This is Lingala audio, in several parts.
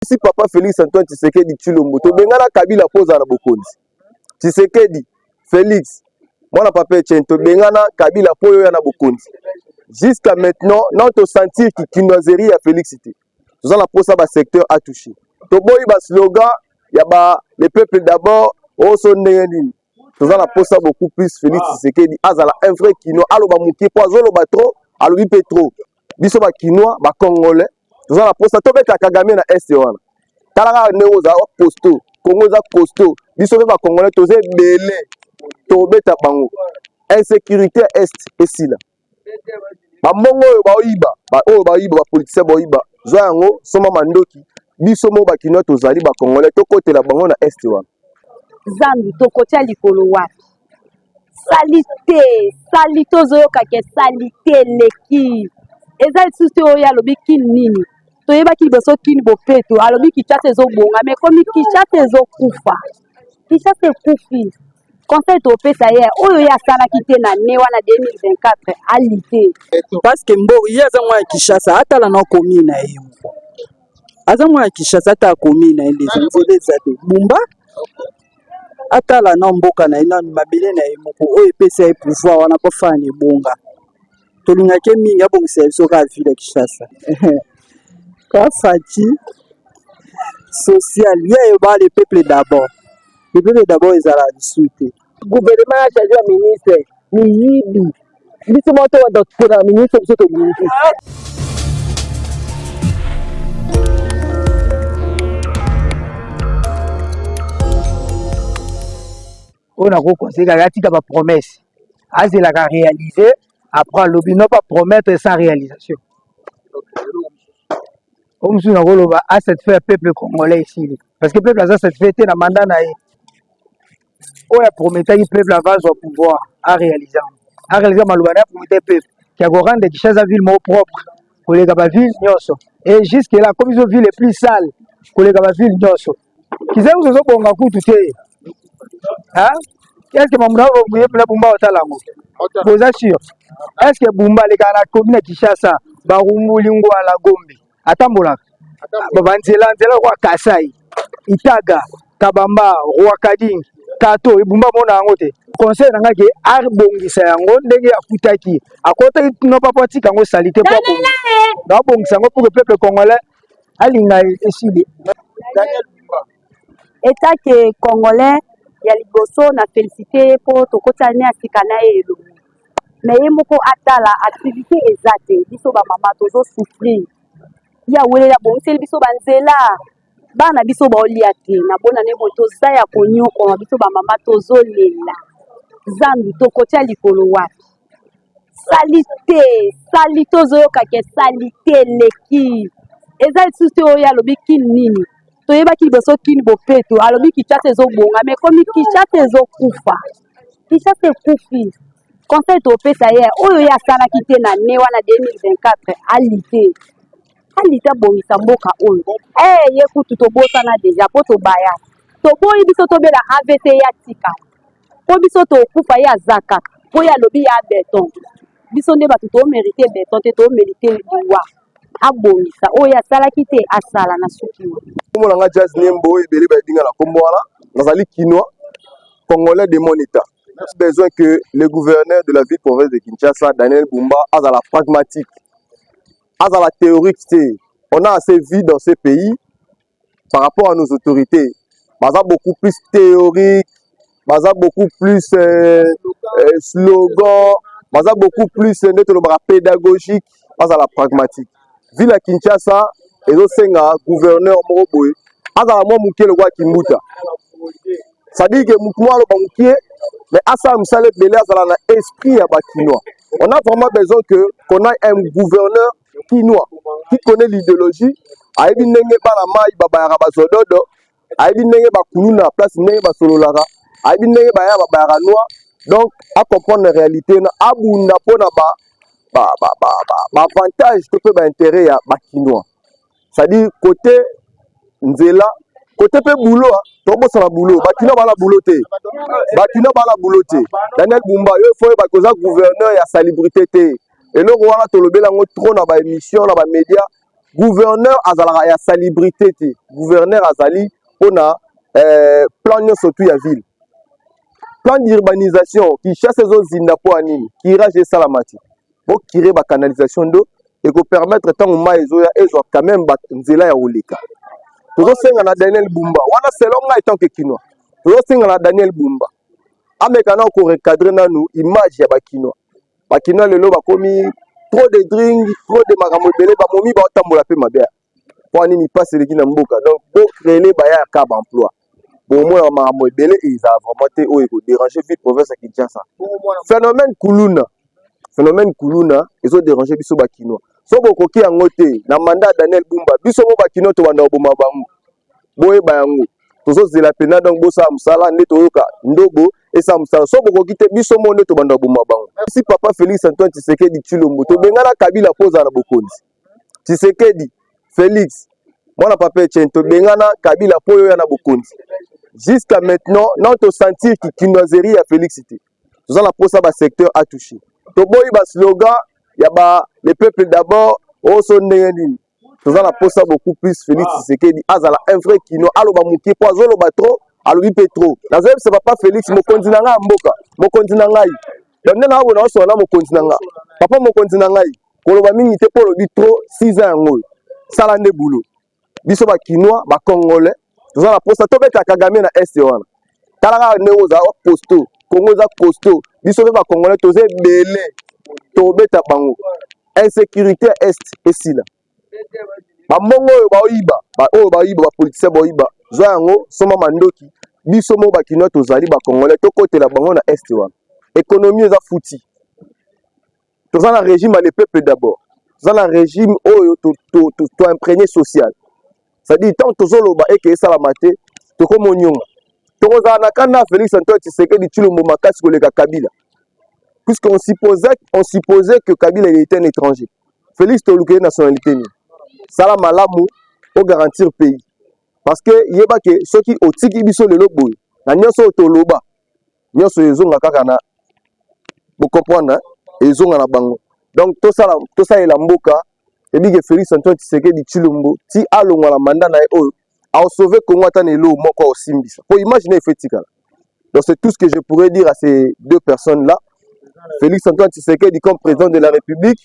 Si papa Felix Antoine Tshisekedi Tshilombo tobengana Kabila mpo ozala na bokonzi. Tshisekedi Felix mwana papa Etienne tobengana Kabila mpo oyo ya na bokonzi. Jusqu'à maintenant non to sentir ki kinoiserie ya Felix te. Toza na posa ba secteur a toucher. Toboyi ba slogan ya ba le peuple d'abord oso ndenge nini. Toza na posa beaucoup plus Felix Tshisekedi azala un vrai kinois aloba moke mpo azoloba trop alobi mpe trop. Biso ba kinois ba congolais toza na posa tobeta Kagame na est wana. Tala kaka ndenge oza costaud, Congo eza costaud. Biso mpe ba congolais toza ebele, tobeta bango. Insécurité ya est esila. Bambongo oyo baoyiba, oyo baoyiba ba politiciens baoyiba, zwa yango soma mandoki. Biso moko ba kinois tozali ba congolais tokotela bango na est wana. Zambi tokotia likolo wapi? Salite, salite ozoyoka ke salite eleki. Eza lisusu te oyo alobi kin nini? Toyebaki liboso kin bopeto, alobi Kinshasa ezobonga, mais ekomi Kinshasa ezokufa. Kinshasa ekufi. Conseil topesa ye oyo ye asalaki te na ne wana 2024 alite. Parce que mbo ye aza mwana Kinshasa atala na commune na ye moko. Aza mwana Kinshasa ata commune na ye nde nzela eza te. Bumba atala na mboka na ye na mabele na ye moko oyo epesa ye pouvoir wana mpo afana na ebonga. Tolingaki ye mingi abongisa biso kaka ville ya Kinshasa. Ka Fatshi social ye ayeba le peuple d'abord. Le peuple d'abord ezala lisusu te. Gouvernement ya change ba ministre miyibi biso moko tobanda kopona ba ministre biso tolingi. Oyo nako conseiller kaka atika ba promesse azelaka réaliser après alobi non pas promettre sans réalisation. Oyo mosusu nakoloba a satisfaire peuple congolais esili parce que peuple aza satisfait te na mandat na ye oyo aprometaki peuple avant azwa pouvoir a réalise yango a réalise maloba na ye aprometaki peuple ya korendre Kinshasa ville moko propre koleka ba ville nyonso et jusque là comme biso ville plus sale koleka ba ville nyonso Kizengu ozobonga kutu te hein? Est-ce que mamuna na Bumba otala yango? Boza sûr? Est-ce que Bumba alekaka na commune ya Kinshasa, Barumbu, Lingwala, Gombe atambolaka? Ba nzela nzela lokola Kasai, Itaga, Kabamba, Rwakadingi, Kato, Bumba mona yango te. Conseil na ngai ke abongisa yango ndenge akutaki. Akotaki no papa atika yango salite po abongisa. Abongisa yango pour que peuple congolais alinga esili. Etat que congolais ya liboso na félicité ye mpo tokoti ane ya sika na ye elongi me ye moko atala activité eza te biso bamama tozo souffrir ye aweleli abongiseli biso banzela bana biso baolia te na bona ne boye toza ya konyokwama biso bamama tozolela zambi tokotia likolo wapi Salite, salite ozoyoka ke salite eleki. Eza lisusu te oyo alobi kin nini? Toyebaki liboso kin bopeto, alobi Kinshasa ezobonga, mais ekomi Kinshasa ezokufa. Kinshasa ekufi. Conseil topesa ye oyo ye asalaki te na ne wana 2024 alite. Alite abongisa mboka oyo. Eh ye kutu tobosana deja po tobaya. Toboyi biso tobela AVC ye atikala. Po biso tokufa ye aza kaka po ye alobi ya beton biso nde bato to merite beton te to merite liwa abongisa oyo asalaki te asala na suki wana. Kombo na nga Jazz Nembo ebele bayebi nga na kombo wana nazali kinois congolais de mon état. Besoin que le gouverneur de la ville province de Kinshasa Daniel Bumba azala pragmatique azala théorique te. On a assez vu dans ce pays par rapport à nos autorités baza beaucoup plus théorique baza beaucoup plus euh, euh, slogan baza beaucoup plus nde tolobaka pédagogique bazala pragmatique ville ya kinshasa ezosenga gouverneur moko boye azala mwa moke lokola kimbuta c'est-à-dire que motu moko aloba mokie mais asala mosala ebele azala na esprit ya bakinois on a vraiment besoin que qu'on ait un gouverneur kinois qui connaît l'idéologie ayebi ndenge bana mai babayaka bazododo ayebi ndenge bakuluna place ndenge basololaka ayebi ndenge baya babayaka noir donc acomprendre réalité na abunda mpona ba ba ba ba ba avantage to mpe ba intérêt ya bakinois c'est-à-dire côté nzela côté mpe boulot tobosana boulot bakinois bala boulot te bakinois bala boulot te Daniel Bumba yo faut oyeba koza gouverneur ya salubrité te eloko wana tolobela yango trop na ba émission na ba média. Gouverneur azalaka ya salubrité te. Gouverneur azali mpona plan nyonso tu ya ville, plan d'urbanisation. Kinshasa ezozinda mpo ya nini? Curage esalama te. Bocurer bacanalisation d'eau, ekopermettre ntango mai ezoya, ezwa quand même nzela ya koleka. Tozosenga na Daniel Bumba wana, selon ngai tant que Kinois, tozosenga na Daniel Bumba ameka na korecadrer nanu image ya Bakinois. Bakinois lelo bakomi trop de drink, trop de makambo ebele, bamomi baotambola mpe mabe. Mpo nini? Mpasi eleki na mboka. Donc bocréer bayaka baemploi, bomona makambo ebele ezala vraiment te oyo ekodéranger ville province ya Kinshasa. Phénomène kuluna, phénomène kuluna ezodéranger biso Bakinois. So bokoki yango te na mandat ya Daniel Bumba, biso mo Bakinois tobanda koboma bango. Boyeba yango, tozozela mpena. Donc bosala mosala nde toyoka ndobo esala mosala. So bokoki te, biso mo nde tobanda koboma bango. Si papa Félix Antoine Tshisekedi Tshilombo, tobengana Kabila mpo ozala na bokonzi. Tshisekedi Félix, mwana papa Etienne, tobengana Kabila mpo oyo oya na bokonzi. Jusqu'à maintenant non tosentir kinoiserie ya Félix te. Toza na mposa basecteur atouché. Toboyi baslogan ya ba "le peuple d'abord" oso ndenge nini. Toza na mposa beaucoup plus Félix Tshisekedi azala un vrai Kinois, aloba moke mpo azoloba trop, alobi mpe trop. Nazoyebisa papa Félix, mokonzi na ngai ya mboka, mokonzi na ngai, donc nde naabona osola na mokonzi na nga, papa mokonzi na ngai, koloba mingi te mpo olobi trop. 6 ans yango oyo, sala nde boulot. Biso Bakinois, Bacongolais, toza na mposa tobeta Kagame na Est wana. Tala kaka ndenge ozala costaud, Congo eza costaud. Biso mpe Bacongolais toza ebele, tobeta bango. Insécurité ya Est esila. Bambongo oyo baoyiba, oyo baoyiba, bapoliticien baoyiba, zwa yango, soma mandoki. Biso moko Bakinois tozali Bacongolais, tokotela bango na Est wana. Économie eza futi. Toza na régime ya le peuple d'abord, toza na régime oyo toimprégné social, c'est-à-dire ntango tozoloba eke esalama te, tokomonionga. Tokozala na kanda ya Félix Antoine Tshisekedi Tshilombo makasi koleka Kabila, puisqu'on supposait que Kabila, il était un étranger. Félix, toluka ye nationalité nini? Sala malamu ogarantir pays, parce que yeba ke soki otiki biso lelo boye na nyonso oyo toloba, nyonso ezonga kaka na bocomprendre, ezonga na bango. Donc tosala, tosalela mboka. Ebike Félix Antoine Tshisekedi Tshilombo ti alongwa na mandat na ye oyo, aosauve Congo ata na eloko moko aosimbisa po image na efo etikala. Donc c'est tout ce que je pourrais dire à ces deux personnes là, Félix Antoine Tshisekedi comme président de la République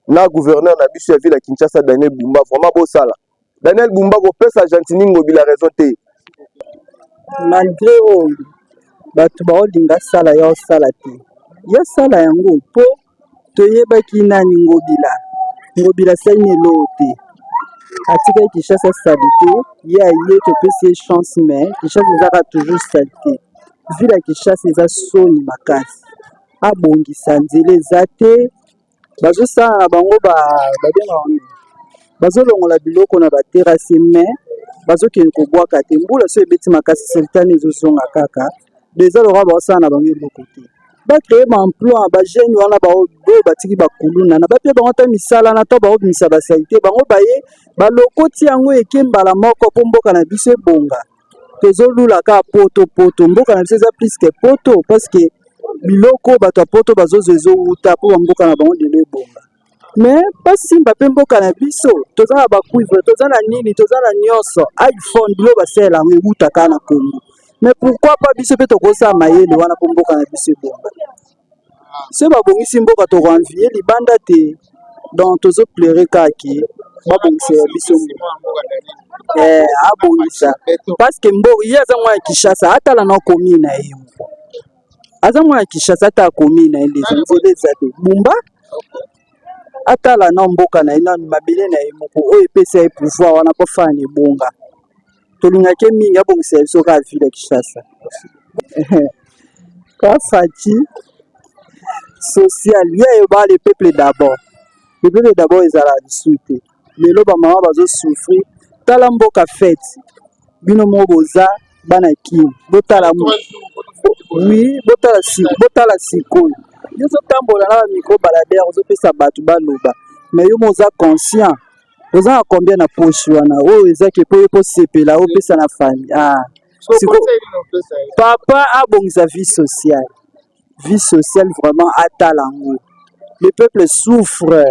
na gouverneur na biso ya ville ya Kinshasa, Daniel Bumba. Vraiment bosala. Daniel Bumba, kopesa Gentini Ngobila raison te. Malgré oyo bato baolinga asala, ya osala te, ya sala yango mpo toyebaki nani Ngobila. Ngobila asali na eloko te, atikaki Kinshasa saleté. Ye aye, topesi ye chance, mais Kinshasa ezaka toujours saleté. Ville ya Kinshasa eza soni makasi. Abongisa nzela eza te. Bazosala na bango, babengaka nini, bazolongola biloko na baterrasse, mais bazokende kobwaka te. Mbula so ebeti makasi, saleté ezozonga kaka. Eza lokola baosala na bango eloko te. Bacréer baemploi, bajeune wana oyo batiki bakuluna na bapia bango ata misala na to baobimisa basaleté, bango baye balokoti yango eke mbala moko mpo mboka na biso ebonga. Tozolula kaka poto poto, mboka na biso eza plus que poto, parce que biloko bato ya poto bazozwa ezowuta mpo bamboka na bango lelo ebonga. Mais basimba mpe mboka na biso. Toza na bacuivre, toza na nini, toza na nyonso. iPhone, biloko basalela yango ewuta kaka na Congo. Mais pourquoi pas biso mpe tokosala mayele wana mpo mboka na biso ebonga? Soki babongisi mboka, tokoenvier libanda te. Donc tozopleurer kaka ke babongisela biso abongisa, parce que mboka, ye aza mwana ya Kinshasa, atala na commune na ye moko. Aza mwana ya Kinshasa, ata akomi na ye nde nzela eza te. Bumba atala na mboka na ye, na mabele na ye moko oyo epesa ye pouvoir wana mpo fana na ebonga. Tolingaki mingi abongisela biso kaka ville ya Kinshasa. Kafaci social, ye ayeba le peuple d'abord. Le peuple d'abord ezala lisusu te. Lelo bamama bazosouffrir. Tala mboka fete, bino moko boza bana Kini, botala, oui, botala, botala sikoyo. Yo ozotambola na bamicro baladeur, ozopesa bato baloba, mais yo mo oza conscient, oza na combien na poche wana oyo ezaki po yo posepela, opesa na famille? Ah. Siko, papa abongisa vie sociale, vie sociale vraiment atala yango. Le peuple souffre.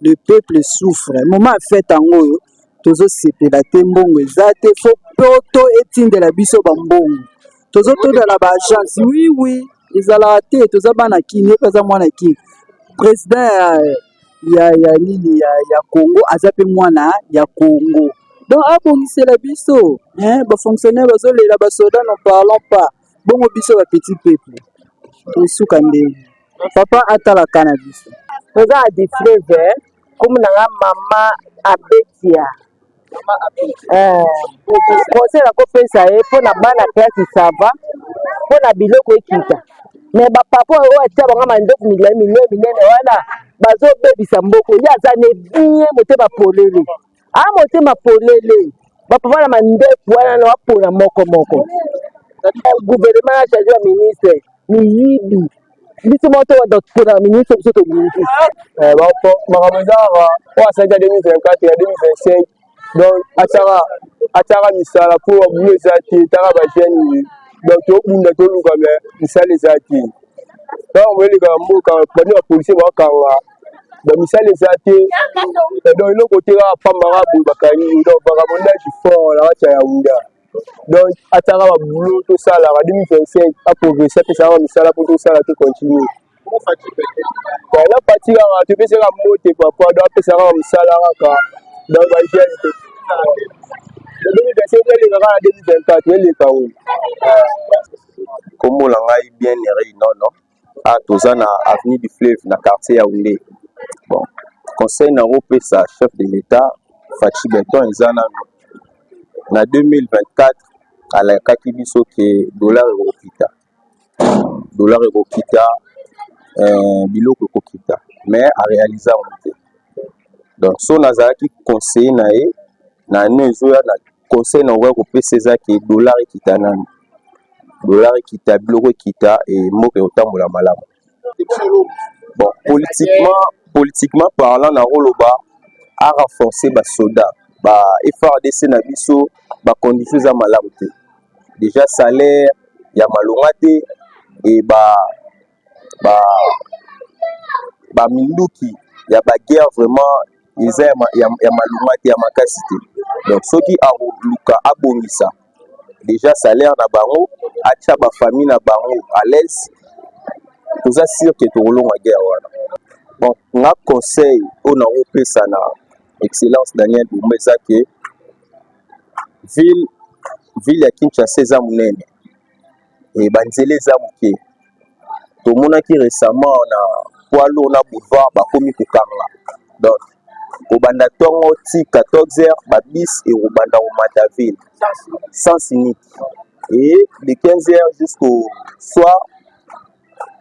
Le peuple souffre. Moment ya fête yango oyo tozosepela te, mbongo eza te, fo poto etindela biso bambongo. Tozotondela ba agence, oui oui, ezalaka te. Toza bana Kini, ye mpe aza mwana Kini. Président ya nini ya Congo aza mpe mwana ya Congo, donc abongisela biso, hein. Bafonctionnaire bazolela, basoda n'en parlons pas. Bongo biso bapetit peuple tosuka ndenge? Papa atalaka na biso. Toza na du fleuve. Kombo na nga Mama Abetia. Conseil nakopesa ye mpona bana classe, ça va, mpona biloko ekita, mais bapapa oyo atia bango mandefu milai, minene minene wana, bazobebisa mboko. Ye aza ne bien, motema polele, a motema polele. Bapapa na mandefu wana na bapona moko moko. Gouvernement na change ya ministre, miyibi. Biso moko topona ministre biso tolingi. Makambo eza kaka oyo asalaki ya 2024, ya 2025. Donc atiaka misala mpo babulo eza te. Taka bajeune, donc tobunda, toluka, mais misala eza te. Donc eleka mboka, bani bapolisier bakanga, bamisala eza te. Donc eloko te, kaka pambaka boye, bakangi. Donc vagabondage fort na kati ya Yaounde. Donc atiaka babulo, tosalaka. 2025 aprogresse, apesaka misala mpo tosala, to continue na parti kaka. Topesaka mbote papa, donc apesaka mosala kaka. Donc bajeune te, 2025 eleka kaka na 2024 eleka oyo. Kombo na ngai Bien Neri Nono. A toza na avenue du Fleuve, na quartier Yaoundé. Bon, conseil nakopesa chef de l'État Fatshi Béton eza nano na 2024, alakaki biso ke dollar ekokita, dollar ekokita, biloko ekokita, mais aréalise yango te. Donc so nazalaki conseiller na ye na année ezoya, na conseil na okoki kopesa eza ke dollar ekita nani, dollar ekita, biloko ekita, e mboka ekotambola malamu. Bon, politiquement parlant, nakoloba arenforcer basoda ba FARDC na biso. Bacondition eza malamu te, déjà salaire ya malonga te, e ba ba baminduki ya baguerre vraiment eza ya malonga te, ya makasi te. Donc soki akoluka abongisa déjà salaire na bango, atia bafamille na bango à l'aise, toza sûr ke tokolonga guerre wana. Bon, nga conseil oyo nakopesa na Excellence Daniel Bumba eza ke ville ya Kinshasa eza monene e banzela eza moke. Tomonaki récemment na poids lourd na boulevard bakomi kokanga. Donc kobanda ntongo ti 14 heures, babus ekobanda komata ville sens unique, et de 15 heures jusqu'au soir,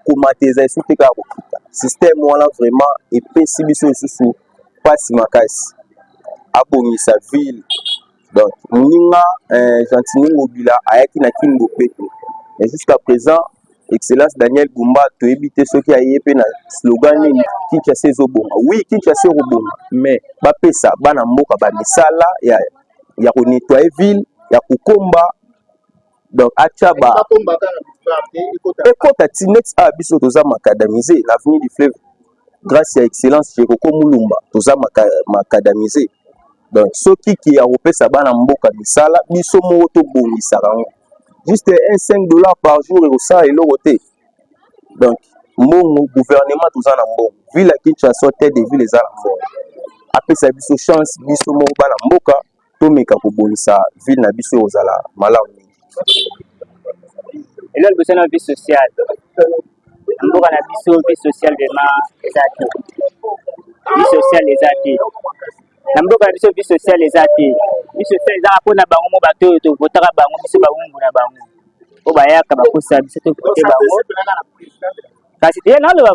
komata eza esu te, kaka kokita. Système wana vraiment epesi biso lisusu mpasi makasi. Abongisa ville. Donc moninga Gentiny Ngobila ayaki na Kin bopeto, mais jusqu'à présent Excellence Daniel Bumba toyebi te soki aye mpe na slogan nini. Kinshasa ezobonga, oui, Kinshasa ekobonga, mais bapesa bana mboka bamisala ya konettoyer ville, ya kokomba. Donc atya ba ekota ti neti awa biso toza macadamise na avenue du Fleuve. Grâce ya Excellence Jekoko Mulumba toza macadamise. Donc soki ke akopesa bana mboka misala, biso moko tobongisaka yango. Juste un 5 $ par jour ekosala eloko te. Donc mbongo, gouvernement toza na mbongo, ville ya Kinshasa, tête de ville eza na mbongo, apesa biso chance, biso moko bana mboka tomeka kobongisa ville na biso, ekozala malamu mingi. Elo liboso na vie sociale na mboka na biso, vie sociale vraiment eza te. Vie sociale eza te na mboka na biso, vie sociale eza te. Vie sociale ezaka mpona bango mo bato oyo tovotaka bango, biso bawumbu na bango oyo bayaka bakosa biso, tovote bango. Kasi te, naloba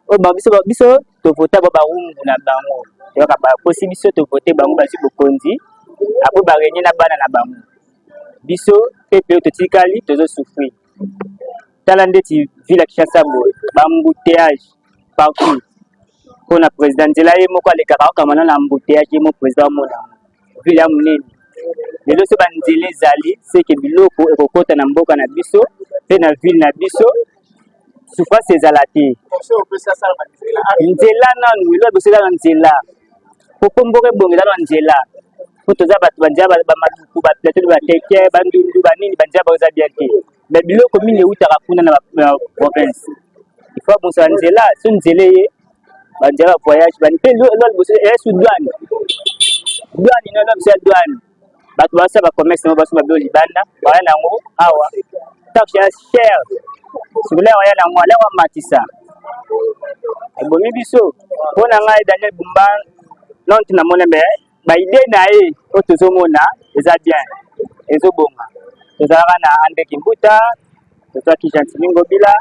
oyo biso tovota bo bawumbu na bango, toyaka bakosi biso, tovote bango, bazwi bokonzi, apres barenye na bana na bango. Biso peuple oyo totikali tozosouffrir. Tala ndeti ville ya Kinshasa boye, baembouteillage partout. Mpona président, nzela ye moko alekaka akamana na embouteillage. Ye mo président amona ville ya monene lelo, so banzela ezali seke biloko ekokɔta na mboka na biso mpe na ville na biso. Souffrance ezala te. Nzela nanu, eloko ya liboso eza na nzela. Po po mboka ebonga eza na nzela. Po toza bato ba nzela ba maluku, ba plateau ba teke, ba ndundu, ba nini, ba nzela bango eza bien te. Mais biloko mingi eutaka kuna na ba province. Il faut abongisa ba nzela, so nzela eye ba nzela ba voyage, ba mpe eloko ya liboso eza su douane. Douane, eloko ya liboso ya douane. Bato basala ba commerce na bango basomba biloko libanda, baya na yango awa taxe ya cher. Sikoyo aya na yango alako amatisa, ebomi biso. Mpo na ngai Daniel Bumba nanu ti namoni me ba idee na ye oyo tozomona eza bien, ezobonga. Tozalaka na Andre Kimbuta, tozwaki Gentiny Ngobila,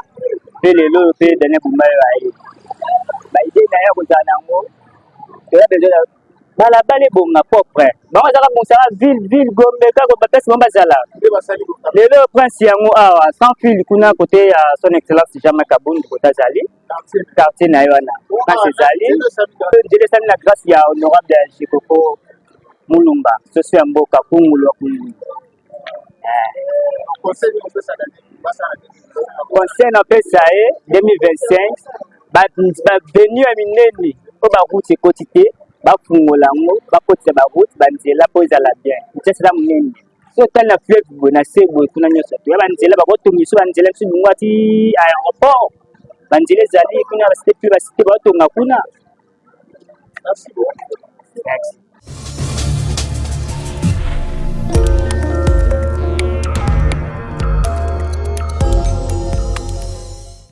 mpe lelo oyo mpe Daniel Bumba oyo aye ba idee na ye akozala na yango. Toza besoin balabala ebonga propre, bango ezaka bongisa ville ville Gombe kaka bapesi bango bazala lelo prince yango awa sans fil kuna kote ya son excellence Jean-Marc Kabund kote azali quartier na ye wana prince ezali nzela esali na grâce ya honorable ya Jekoko Mulumba soso ya mboka kungulu ya kungulu. Conseil napesa ye 2025, bavenu ya minene oyo baroute ekoti te, bafungola yango, bakotisa baroute, banzela mpo ezala bien. Kinshasa eza monene, so otali na fleuve boye na se boye kuna nyonso toya banzela bakotonga biso banzela biso lungwa ti aéroport, banzela ezali kuna, basite mpe basite baotonga kuna. Merci.